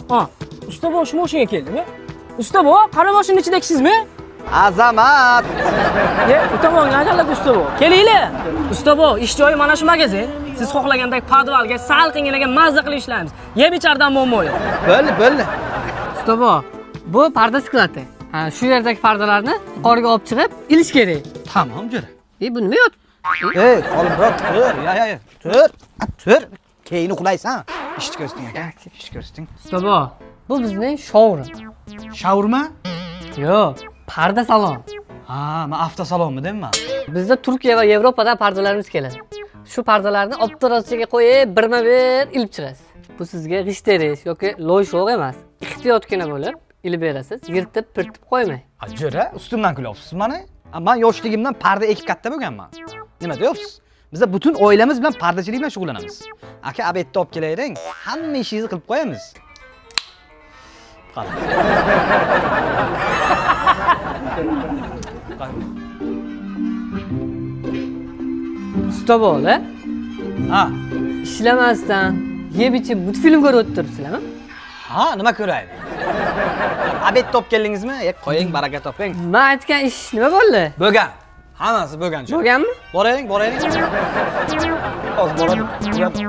Ha, usta bu shu mashinaga keldimi? Usta bu qara mashina ichidagисizmi? Azamat. Ye, u tomonga ajallab usta bu. Kelinglar. Usta bu, ish joyi mana shu magazin. Siz xohlagandek podvalga salqinginaga mazza qilib ishlaymiz. Yeb ichardan muammo yo'q. Bo'ldi, bo'ldi. Usta bu, bu parda skladi. Ha, shu yerdagi pardalarni yuqoriga olib chiqib ilish kerak. Tamom, jo'ra. E, bu nima yot? Ey, Qolimurod, tur. Ya, ya, ya. Tur. Tur. Keyin uxlaysan. Ishni ko'rsating aka. Ishni ko'rsating. Usta bu, bu bizning showroom. Shaurma? Yo'q, parda salon. Ha, men avtosalonmi deyman. Bizda Turkiya va Yevropadan pardalarimiz keladi. Shu pardalarni obdorozchaga qo'yib, birma-bir ilib chiqasiz. Bu sizga g'isht terish yoki loy sho'g' emas. Ehtiyotgina bo'lib ilib berasiz, yirtib, pirtib qo'ymay. A, jo'ra, ustimdan kulyapsiz mani. A, men yoshligimdan parda ekib katta bo'lganman. Nima deyapsiz? Biza butun oilamiz bilan pardachilik bilan shug'ullanamiz. Aka, obedni olib kelayring. Hamma ishingizni qilib qo'yamiz. Qara. Usta bola, Ha, ishlamasdan yeb ichib multfilm ko'rib o'tiribsizlarmi? ha, nima ko'raylik? Obedni olib keldingizmi? E, qo'ying, baraka toping. Men aytgan ish nima bo'ldi? Bo'lgan. Hammasi bo'lgan. jo'ra. Bo'lganmi? Boraylik, boraylik. Hozir boradi.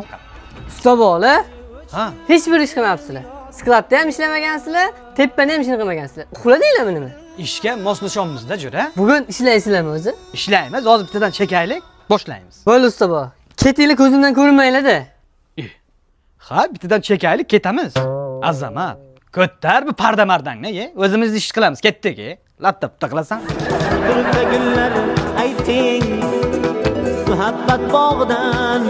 Usta bola, Ha, hech bir ish qilmabsizlar. Skladda ham ishlamagansizlar, tepani ham ishini qilmagansizlar. Uxladinglarmi nima? Ishga moslashyapmiz-da, jo'ra. Bugun ishlaysizlarmi o'zi? Ishlaymiz, hozir bittadan chekaylik, boshlaymiz. Bo'ldi usta bola. Ketinglar ko'zimdan ko'rinmanglar-da. Ha, bittadan chekaylik, ketamiz. Azamat, ko'tar bu parda mardangni, ye. O'zimiz ish qilamiz, ketdik, e. Latta putta qilasan. Turfa gullar ayting muhabbat bog'idan.